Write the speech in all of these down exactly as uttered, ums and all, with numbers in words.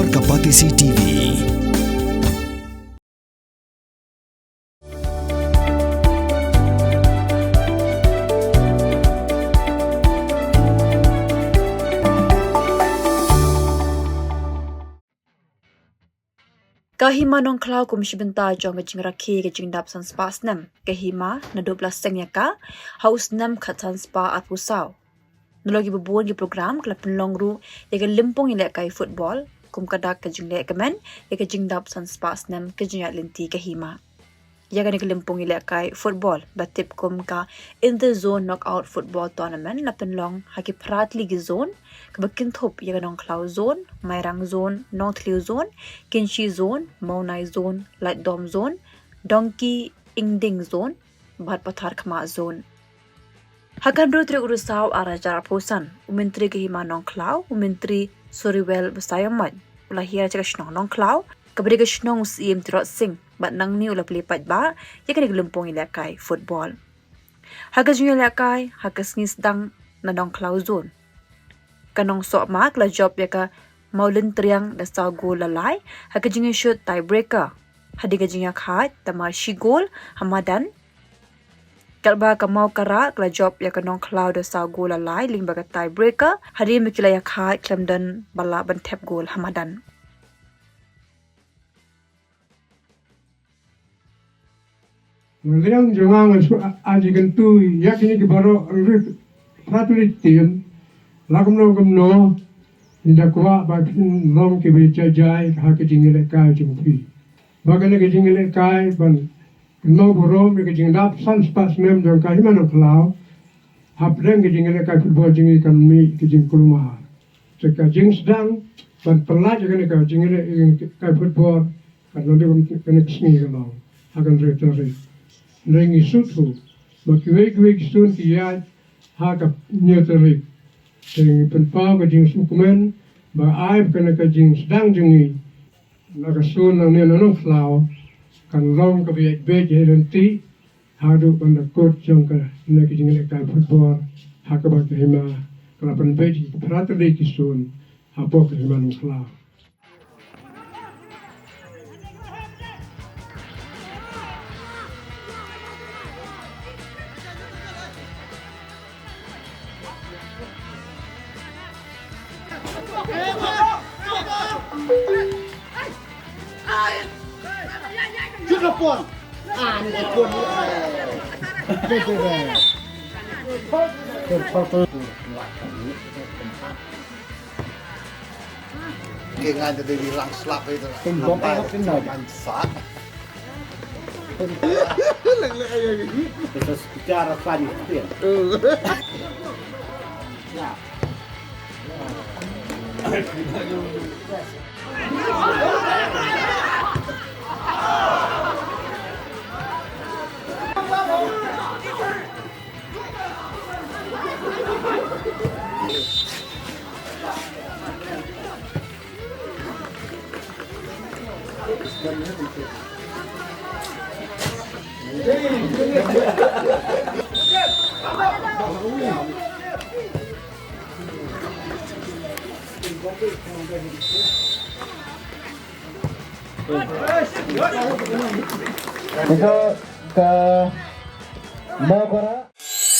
Ka Batesi T V. Ka Hima Nongkhlaw kum shi bynta jong ka jingrakhe ka jingdap san spah snem ka Hima naduh ba la seng ïa ka ha u snem khatsan spah arphew saw. Nalor kiba bun ki program ka la pynlong ruh ïa ka lympung ïalehkai football, kum ka dak ka jingleh kmen ïa ka jingdap san spah snem ka jingïaid lynti ka Hima. Ïa kane ka lympung ïalehkai football ba tip kum ka Inter Zone Knockout Football Tournament la pynlong ha ki phra tylli ki zone, kaba kynthup ïa ka Nongkhlaw Zone, Mairang Zone, Nongthliew Zone, Kynshi Zone, Mawnai Zone, Laitdom Zone, Dongki Ingding Zone bad Patharkhmah Zone. Ha ka hynriew tarik u Risaw ar hajar arphew san, u Myntri ka Hima Nongkhlaw, u Myntri Suriwel Basaiawmoit, u la hiar sha ka shnong Nongkhlaw, kaba dei ka shnong u Syiem Tirot Sing, bad nangne u la plie paidbah ïa kane ka lympung ïalehkai football. Ha ka jingïalehkai ha ka sngi sdang na Nongkhlaw Zone, ka Nongsohma ka la jop ïa ka Mawlyntriang da saw gol la lai ha ka jingïashut tiebreaker, hadien ka jingïakhaid da mar shi gol ha madan. Katba ka Mawkara ka la jop ïa ka Nongkhlaw da saw gol la lai lyngba ka tiebreaker, hadien ba ki la ïakhaid khlem don ba lah ban thep gol ha madan. Nga liang jong nga, nga shu a-, aji kyntu ïa kine ki baroh, hynriew phra tylli ki team, la kumno kumno, ynda kwah ba kin long kiba jai jai ha ka jingïalehkai jong phi. Ba kane ka jingïalehkai ban kynmaw burom ïa ka jingdap san spah snem jong ka Hima Nongkhlaw. Hapdeng ka jingïalehkai football jong ngi kan mih ka jingkulmar. Te ka jingsdang ban pynlait ïa kane ka jingïalehkai football kan long dei ban kane ka sngi ka long ha ka hynriew tarik. Hynrei ngi sngewthuh ba kiwei kiwei ki zone ki ïaid ha ka hynñiew tarik. Te ngi pynpaw ka jingsngewkmen ba ai ba kane ka jingsdang jong ngi na ka zone nangne na Nongkhlaw kan long kaba ïaid beit ïaid lynti haduh ban da kut jong kane ka jingïalehkai football ha kaba ka Hima ka la pynbeit ïa ki phra tylli ki zone hapoh ka Hima Nongkhlaw. Shoot the ball. Ah, ni the ball. Ke ngan te dei lang slap itu. Pynbok ai hok tin nai. Ngan sat. Lang lang ai ai. Kita sekitar fan itu ya. Ya. Ito ka Mawkara.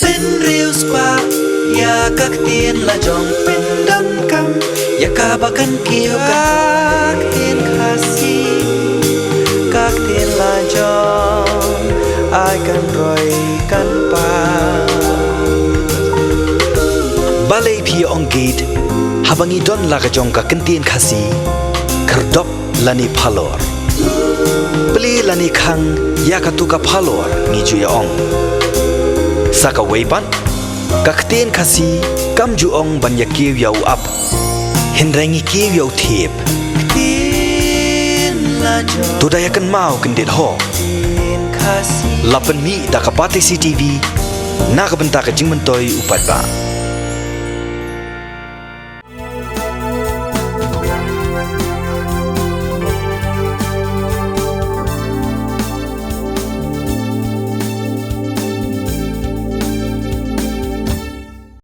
Pynriewspah ïa ka ktien la jong, pyndonkam ïa kaba kan kiew ka ktien Khasi, ka ktien la jong ai kan roi kan pang. Balei phi ong gate haba ngi don la ka jong ka ktien Khasi? Khyrdop lane phalor. Plie lane khang ïa katu ka phalor, ngi ju ïa ong. Sa kawei pat, ka ktien Khasi kam ju ong ban ïa kiew ïa u ap, hynrei ngi kiew ïa u thiep. To da ïa kynmaw kyndit ho. La pynmih da ka Batesi T V na ka bynta ka jingmyntoi u paidbah.